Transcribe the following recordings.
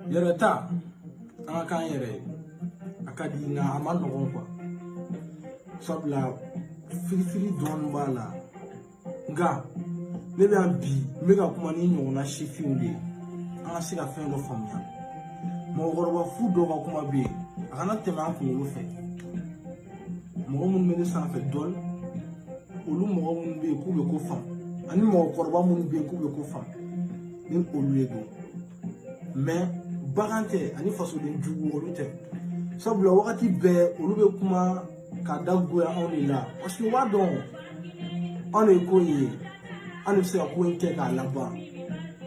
Yɛrɛ ta, an ka k'an yɛrɛ ye, a ka di, nka a ma nɔgɔn quoi, sabula firifiri dɔɔnin b'a la. Nka ne bɛ yan bi, n bɛ ka kuma ni ɲɔgɔnna sifinw de ye, an ka se ka fɛn dɔ faamuya. Mɔgɔkɔrɔba fu dɔw ka kuma bɛ yen, a kana tɛmɛ an kunkolo fɛ. Mɔgɔ minnu bɛ ne sanfɛ dɔɔnin, olu mɔgɔ minnu bɛ yen k'u bɛ ko faamu, ani mɔgɔkɔrɔba minnu bɛ yen k'u bɛ ko faamu, ni olu de don. Mais bagan tɛ, ani fasoden jugu olu tɛ, sabula wagati bɛɛ olu bɛ kuma ka da goya anw de la, parce que u b'a dɔn anw de ye ko in ye, an de bɛ se ka ko in kɛ k'a laban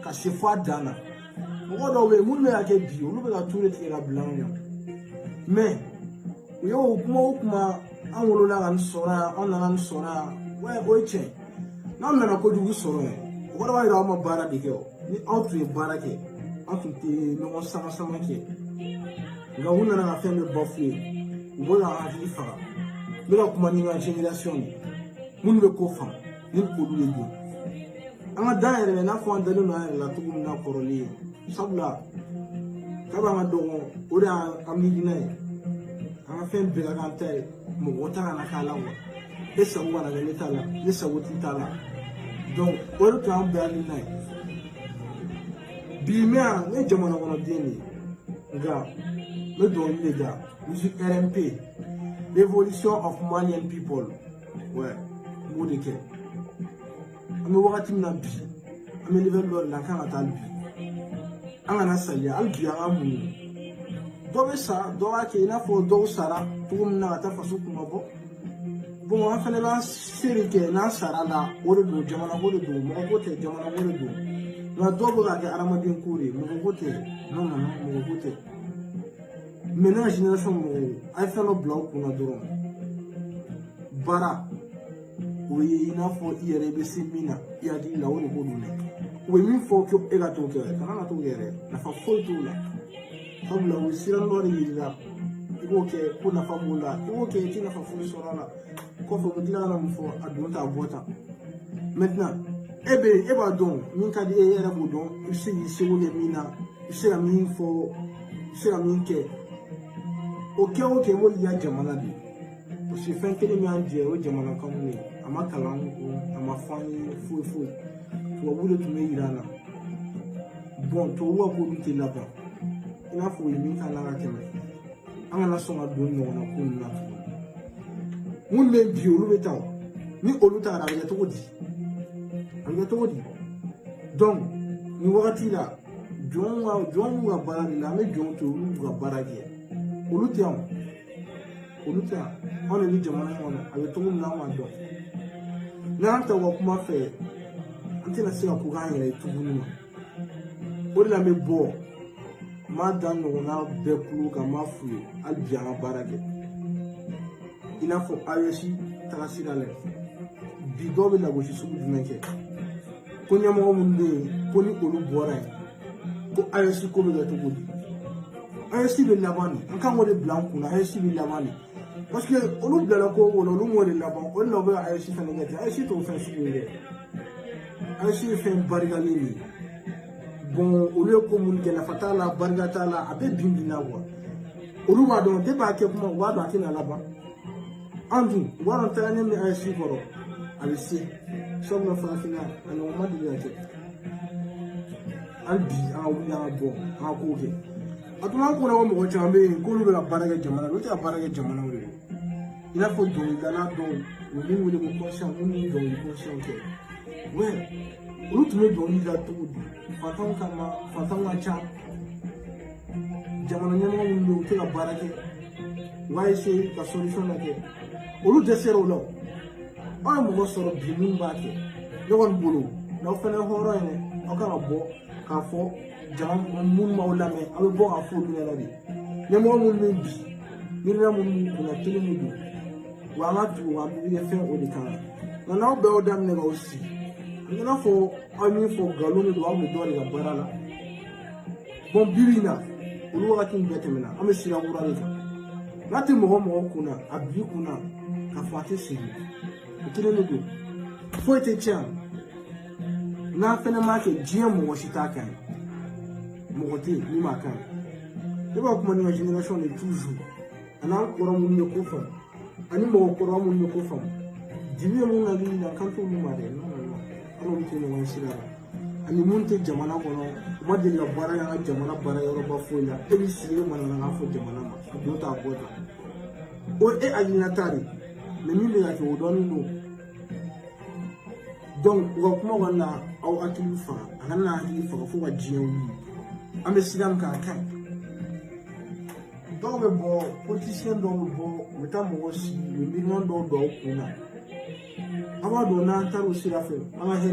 ka se fo a dan na. Mɔgɔ dɔw bɛ yen minnu bɛ ka kɛ bi, olu bɛ ka tu de tigɛ ka bila anw ɲɛ. Mais u y'o kuma o kuma, an wolola ka nin sɔrɔ yan, an nana nin sɔrɔ yan. Wa o ye tiɲɛ, n'aw nana kojugu sɔrɔ yen, o kɔrɔ b'a jira aw ma baara de kɛ. O ni aw tun ye baara kɛ, an tun tɛ ɲɔgɔn sama sama kɛ. Nka u nana ka fɛn bɛɛ bafoué, u bɛ k'an hakili faga. N bɛ ka kuma ni n ka génération de ye, minnu bɛ ko faamu, ni olu de don. An ka dan yɛrɛ la, i n'a fɔ an dalen don an yɛrɛ la cogo min na kɔrɔlen, sabula kabi an ka dɔgɔn, o de y'an miirina ye. An ka fɛn bɛɛ ka k'an ta ye, mɔgɔ ta kana k'a la quoi. E sago kana kɛ ne ta la, ne sago t'i ta la. Donc o de tun y'an bɛɛ hakilina ye. Bi n bɛ yan, ne ye jamana kɔnɔden de ye, nka n bɛ dɔnkili de da, musique RMP, Revolution of Malian People. Ouais, n b'o de kɛ. An bɛ wagati min na bi, an bɛ level dɔ de la, an kan ka taa hali bi, an kana saliya, hali bi an ka muɲu. Dɔ bɛ sa, dɔ b'a kɛ i n'a fɔ dɔw sara cogo min na ka taa faso kunna bɔ. Bon, an fɛnɛ b'an se de kɛ n'an sara la, o de don. Jamana ko de don, mɔgɔ ko tɛ, jamana ko de don. Nka dɔw bɛ k'a kɛ hadamaden ko de ye, mɔgɔ ko tɛ. Non, non, non, mɔgɔ ko tɛ. Mais ne ka génération mɔgɔw, a ye fɛn dɔ bila aw kunna dɔrɔn: baara, o ye i n'a fɔ i yɛrɛ bɛ se min na i hakili la, o de ko don dɛ. U bɛ min fɔ ko e ka t'o kɛ, kana ka t'o kɛ dɛ, nafa foyi t'o la, sabula u bɛ sira dɔ de yir'i la, i b'o kɛ ko nafa b'o la, i b'o kɛ, i tɛ nafa foyi sɔrɔ a la. Kɔfɛ u bɛ tila ka na mun fɔ? A don ta, a bɔ tan. Maintenant e bɛ yen, e b'a dɔn min ka di e ye, e yɛrɛ b'o dɔn, i bɛ se k'i seko kɛ min na, i bɛ se ka min fɔ, i bɛ se ka min kɛ, o kɛ o kɛ, i b'o y'i ka jamana de ye, parce que fɛn kelen min y'an jɛ, o ye jamana kanu de ye. A ma kalan an kun, a ma fɔ an ye foyi foyi, tubabu de tun bɛ yira an na. Bon, tubabu ka ko dun tɛ laban, i n'a fɔ u ye min k'an na ka tɛmɛ. An kana sɔn ka don ɲɔgɔnna ko ninnu na tuguni. Minnu bɛ bi, olu bɛ taa o, ni olu taara, a bɛ kɛ cogo di? A bɛ kɛ cogo di? Donc nin wagati la, jɔnw ka jɔn b'u ka baara de la, an bɛ jɔnw to yen, olu b'u ka baara kɛ. Olu tɛ yan, olu tɛ yan, anw de bɛ jamana in kɔnɔ. A bɛ cogo min na, an b'a dɔn. N'an ta u ka kuma fɛ, an tɛna se ka ko k'an yɛrɛ ye tuguni ma. O de la n bɛ bɔ, n b'a da ɲɔgɔnna bɛɛ kulo kan, n b'a f'u ye hali bi, an ka baara kɛ i n'a fɔ AES taga sira la. Bi dɔw bɛ lagosi sugu jumɛn kɛ ko ɲɛmɔgɔ minnu bɛ yen, ko ni olu bɔra yen, ko AES ko bɛ kɛ cogo di? AES bɛ laban de, an kan k'o de bila an kunna. AES bɛ laban de, parce que olu bilala ko o ko la, olu m'o de laban. O de la u bɛ ka AES fɛnɛ kɛ ten. AES t'o fɛn sugu ye dɛ, AES ye fɛn barikalen de ye. Bon, olu ye ko minnu kɛ, nafa t'a la, barika t'a la, a bɛ bin bin na quoi. Olu b'a dɔn depuis a kɛ kuma, u b'a dɔn a tɛna laban. An dun, u b'a dɔn tagaɲɛ min AES kɔrɔ, a bɛ se, sabula farafinna a ɲɔgɔn ma deli ka kɛ. Hali bi an ka wuli, an ka bɔ, an ka kow kɛ. A tun b'an kunna ko mɔgɔ caman bɛ yen k'olu bɛ ka baara kɛ jamana la, olu tɛ ka baara kɛ jamanaw de ye. I n'a fɔ dɔnkilidala dɔw, u bɛ min wele ko conscient, minnu ye dɔnkili conscient kɛ, ouais, olu tun bɛ dɔnkili da cogo di? Fatanw kama, fatanw ka ca. Jamana ɲɛmɔgɔ minnu bɛ yen, u tɛ ka baara kɛ, u b'a essayer ka solution dɔ kɛ, olu dɛsɛra o la. O aw ye mɔgɔ sɔrɔ bi min b'a kɛ, ne kɔni bolo, n'aw fana ye hɔrɔn ye dɛ, aw kan ka bɔ k'a fɔ jama minnu b'aw lamɛn, aw bɛ bɔ k'a fɔ olu ɲɛna de. Ɲɛmɔgɔ minnu bɛ bi, miirina minnu b'u kunna, kelen de don wa, an ka tugu an bɛ kɛ fɛn o de kan. Nka n'aw bɛɛ y'aw daminɛ k'aw sigi, a bɛ i n'a fɔ aw ye min fɔ nkalon de don, aw bɛ dɔ de ka baara la. Bon, bi bi in na, olu wagati min bɛɛ tɛmɛna, an bɛ sira kura de kan. N'a tɛ mɔgɔ mɔgɔ kunna, a bil'i kunna k'a fɔ a tɛ segin, o kelen de don, foyi tɛ tiɲɛ. N'an fɛnɛ m'a kɛ, diɲɛ mɔgɔ si t'a kɛ. Mɔgɔ tɛ yen min b'a kan ye. Ne b'a kuma ni ka génération de toujours, a n'an kɔrɔ minnu bɛ ko faamu, ani mɔgɔkɔrɔba minnu bɛ ko faamu. Dibi ye mun hakili la, kan t'olu ma dɛ. Non, non, non, an n'olu tɛ ɲɔgɔn sira la. Ani mun tɛ jamana kɔnɔ, u ma deli ka baara kɛ an ka jamana baara yɔrɔba foyi la. E b'i sigi, e manamanakan fɔ jamana ma, a don ta, a bɔ ta, o e hakilinata de. Mais min bɛ ka kɛ, o dɔɔnin don. Donc u ka kuma kɔni na aw hakili faga, a kana na hakili faga fo ka diɲɛ wuli. An bɛ sira min kan, a ka ɲi. Dɔw bɛ bɔ, politicien dɔw bɛ bɔ, u bɛ taa mɔgɔw sigi, u bɛ miirina dɔw don aw kun na. An b'a dɔn n'an taara o sira fɛ, an ka hɛrɛ.